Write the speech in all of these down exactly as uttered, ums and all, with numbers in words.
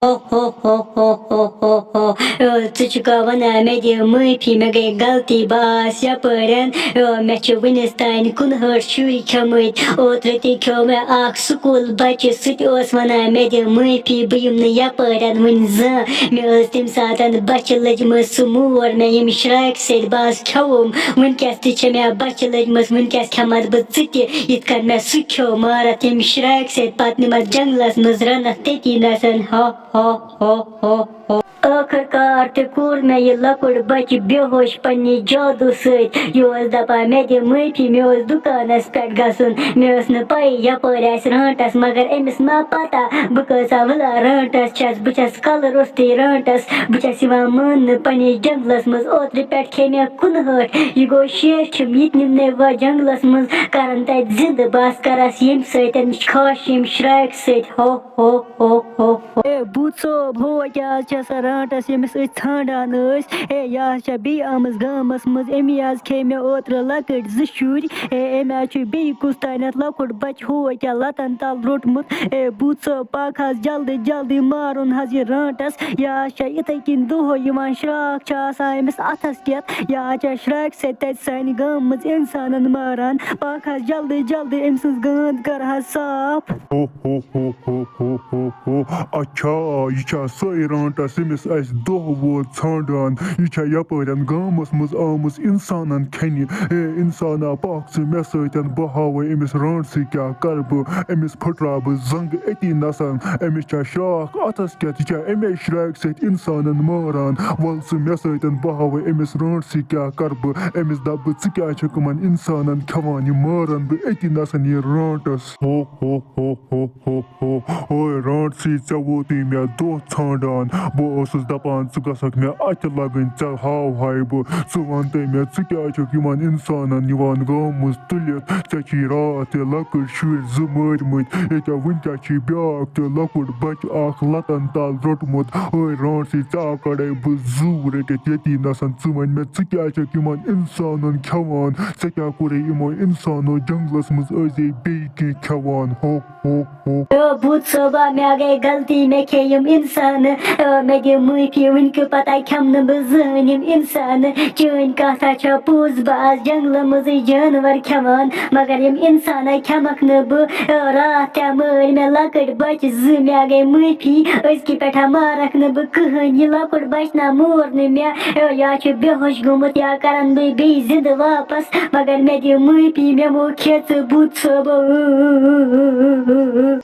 ہو ہو ہو ہو ہو ہو ہو۔ او، ژٕ چھُکھا وَنان مےٚ دِ معٲفی، مےٚ گٔے غلطی، بہٕ آس یَپٲرٮ۪ن۔ او، مےٚ چھِ وٕنِس تانۍ کُنہٲٹھ شُرۍ کھیٚمٕتۍ۔ اوترٕ تہِ کھیوٚو مےٚ اَکھ سکوٗل بَچہِ، سُہ تہِ اوس وَنان مےٚ دِ معٲفی، بہٕ یِمہٕ نہٕ یَپٲرٮ۪ن وٕنہِ زانٛہہ۔ مےٚ ٲس تَمہِ ساتَن بۄچھِ لٔجمٕژ سُہ مور، مےٚ ییٚمہِ شرٛاکہِ سۭتۍ بہٕ آس کھیوٚوُم۔ وٕنکٮ۪س تہِ چھےٚ مےٚ بۄچھِ لٔجمٕژ، وٕنکٮ۪س کھٮ۪مَتھ بہٕ ژٕ تہِ، یِتھ کٔنۍ مےٚ سُہ کھیوٚو مارَتھ ییٚمہِ شرٛاکہِ سۭتۍ۔ پَتہٕ نِمَتھ جنٛگلَس منٛز، رَنَتھ تٔتی نَسَن۔ ہا ہا ہا ہا ہا۔ ٲخٕر کار تہِ کوٚر مےٚ یہِ لۄکُٹ بَچہِ بے ہوش پننہِ جادوٗ سۭتۍ۔ یہِ اوس دَپان، "مےٚ دِ معٲفی، مےٚ اوس دُکانَس پٮ۪ٹھ گژھُن، مےٚ ٲس نہٕ پَے یَپٲرۍ آسہِ رانٛٹَس، مگر أمِس ما پَتہ بہٕ کۭژاہ وٕلا رانٛٹَس چھَس، بہٕ چھَس کَلہٕ روٚستُے رانٛٹَس، بہٕ چھَس یِوان ماننہٕ پننِس جنٛگلَس منٛز۔ اوترٕ پٮ۪ٹھ کھے مےٚ کُنہٲٹھ، یہِ گوٚو شیٹھِم، یہِ تہِ نِمنَے وۄنۍ جنٛگلَس منٛز، کَرَن تَتہِ زِندٕ، بہٕ آس کَرَس ییٚمہِ سۭتۍ، خاش ییٚمہِ شرٛاکہِ سۭتۍ، ہو ہو ہو ہو ہو۔" اے بُتھ صٲب، ہو کیٛاہ آز چھِ آسان رانٛٹَس ییٚمِس أسۍ ژھانٛڈان ٲسۍ۔ اے، یہِ آز چھےٚ بیٚیہِ آمٕژ گامَس منٛز، أمی آز کھے مےٚ اوترٕ لۄکٕٹۍ زٕ شُرۍ۔ اے، أمۍ آز چھُ بیٚیہِ کُس تانٮ۪تھ لۄکُٹ بَچہٕ ہو کیٛاہ لَتَن تَل روٚٹمُت۔ اے بُتھ صٲب، پَکھ حظ جلدی جلدی مارُن حظ یہِ رانٛٹَس۔ یہِ آز چھےٚ یِتھَے کٔنۍ دۄہَے یِوان، شرٛاکھ چھِ آسان أمِس اَتھَس کٮ۪تھ۔ یہِ آز چھےٚ شرٛاکہِ سۭتۍ تَتہِ سانہِ گامہٕ منٛز اِنسانَن ماران۔ پَکھ حظ جلدی جلدی أمۍ سٕنٛز گانٛد کَر حظ صاف۔ ہو ہو ہو ہو ہو ہو ہو۔ اچھا، یہِ چھا سۄے رانٛٹَس ییٚمِس اَسہِ دۄہ ووت ژھانٛڈان؟ یہِ چھا یَپٲرٮ۪ن گامَس منٛز آمٕژ اِنسانَن کھٮ۪نہِ؟ اے اِنسانا، پَکھ ژٕ مےٚ سۭتۍ، بہٕ ہاوَے أمِس رانٛٹسٕے کیٛاہ کَرٕ بہٕ۔ أمِس پھٕٹراو بہٕ زنٛگہٕ أتی نَسَن۔ أمِس چھا شرٛاکھ اَتھَس کٮ۪تھ؟ یہِ چھا اَمے شرٛاکہِ سۭتۍ اِنسانَن ماران؟ وَل ژٕ مےٚ سۭتۍ، بہٕ ہاوَے أمِس رانٛٹسٕے کیٛاہ کَرٕ بہٕ۔ أمِس دَپہٕ بہٕ، "ژٕ کیٛازِ چھَکھ یِمَن اِنسانَن کھٮ۪وان؟ یہِ مارَن بہٕ أتی نَسَن یہِ رانٛٹَس۔" ہو ہو ہو ہو ہو ہو۔ اوے رانٛٹسٕے، ژےٚ ووتُے مےٚ دۄہ ژھانٛڈان۔ بہٕ اوسُس دَپان، ژٕ گژھکھ مےٚ اَتھِ لَگٕنۍ، ژےٚ ہاوہاے بہٕ۔ ژٕ وَن تہٕ مےٚ، ژٕ کیٛازِ چھُکھ یِمَن اِنسانَن نِوان گامہٕ منٛز تُلِتھ؟ ژےٚ چھی راتھ تہِ لۄکٕٹۍ شُرۍ زٕ مٲرۍمٕتۍ، ییٚکیٛاہ وٕنۍکٮ۪س چھی بیٛاکھ تہِ لۄکُٹ بَچہٕ اَکھ لَتَن تَل روٚٹمُت۔ اوے رانٛٹسٕے، ژےٚ آو کَڑَے بہٕ زُو رٔٹِتھ ییٚتی نَسَن۔ ژٕ وَن مےٚ، ژٕ کیٛازِ چھَکھ یِمَن اِنسانَن کھٮ۪وان؟ ژےٚ کیٛاہ کوٚرُے یِمو اِنسانو جنٛگلَس منٛز؟ ٲسۍ زے بیٚیہِ کینٛہہ کھٮ۪وان۔ ہو ہو ہو۔ او بُتھ صٲبا، مےٚ گٔے غلطی، مےٚ کھے یِم اِنسانہٕ۔ او، مےٚ دِ معٲفی، وٕنہِ کہِ پتہ کھٮ۪مہٕ نہٕ بہٕ زٕہٕنۍ یِم اِنسانہٕ۔ چٲنۍ کَتھ ہا چھےٚ پوٚز، بہٕ آس جنٛگلہٕ منٛزٕے جانوَر کھٮ۪وان، مگر یِم اِنسانَے کھٮ۪مَکھ نہٕ بہٕ۔ او، راتھ تہِ مٲرۍ مےٚ لۄکٕٹۍ بَچہٕ زٕ، مےٚ گٔے معٲفی، أزکہِ پٮ۪ٹھ مارَکھ نہٕ بہٕ کٕہٕنۍ۔ یہِ لۄکُٹ بَچہٕ نہ مور نہٕ مےٚ، او، یا چھُ بے ہوش گوٚمُت، یا کَرَن بہٕ بیٚیہِ زِندٕ واپَس۔ مگر مےٚ دِ معٲفی، مےٚ مو کھے ژٕ بُتھ صٲبہ۔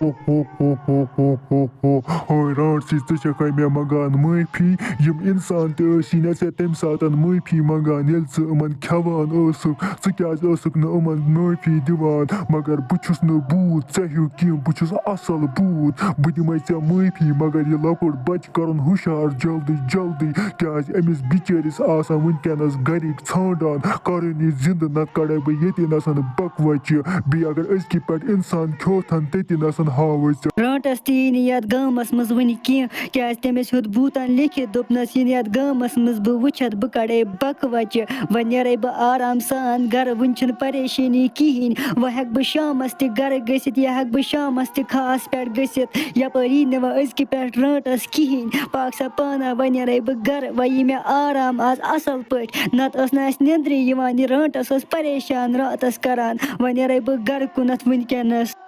ہو ہو ہو ہو ہو ہو ہو۔ ہوے رانٛٹسٕے، ژٕ چھَکھَے مےٚ منٛگان معٲفی؟ یِم اِنسان تہِ ٲسی نہ ژےٚ تَمہِ ساتَن معٲفی منٛگان، ییٚلہِ ژٕ یِمَن کھٮ۪وان ٲسٕکھ۔ ژٕ کیٛازِ ٲسٕکھ نہٕ یِمَن معٲفی دِوان؟ مگر بہٕ چھُس نہٕ بوٗت ژےٚ ہیوٗ کینٛہہ، بہٕ چھُس اَصٕل بوٗت۔ بہٕ دِمَے ژےٚ معٲفی، مگر یہِ لۄکُٹ بَچہٕ کَرُن ہُشار جلدی جلدی، کیٛازِ أمِس بِچٲرِس آسان وٕنکٮ۪نَس گَرِکۍ ژھانٛڈان، کَرُن یہِ زِندٕ، نَتہٕ کَڑَے بہٕ ییٚتی نَسَن بَکوَچہِ۔ بیٚیہِ اگر أزکہِ پٮ۪ٹھ اِنسان کھیوٚتھَن، تٔتی نَسَن ہاوَے ژےٚ۔ رانٛٹَس تہِ یی نہٕ یَتھ گامَس منٛز وٕنہِ کینٛہہ، کیٛازِ تٔمِس ہیوٚت بھوٗتَن لیکھِتھ، دوٚپنَس، "یِنہٕ یَتھ گامَس منٛز بہٕ وٕچھَتھ، بہٕ کَڑَے بَکوَچہِ۔ وۄنۍ نیرَے بہٕ آرام سان گَرٕ، وٕنہِ چھُنہٕ پریشٲنی کِہیٖنۍ۔ وۄنۍ ہٮ۪کہٕ بہٕ شامَس تہِ گَرٕ گٔژھِتھ، یا ہٮ۪کہٕ بہٕ شامَس تہِ کھاہَس پٮ۪ٹھ گٔژھِتھ۔ یَپٲرۍ یی نہٕ وۄنۍ أزکہِ پٮ۪ٹھ رانٛٹَس کِہیٖنۍ۔ پاک سا پانہ، وۄنۍ نیرَے بہٕ گَرٕ، وۄنۍ یی مےٚ آرام آز اَصٕل پٲٹھۍ۔ نَتہٕ ٲس نہٕ اَسہِ نیٚنٛدرٕے یِوان، یہِ رانٛٹَس ٲس پریشان راتَس کَران۔ وۄنۍ نیرَے بہٕ گَرٕ کُنَتھ وٕنکٮ۪نَس۔"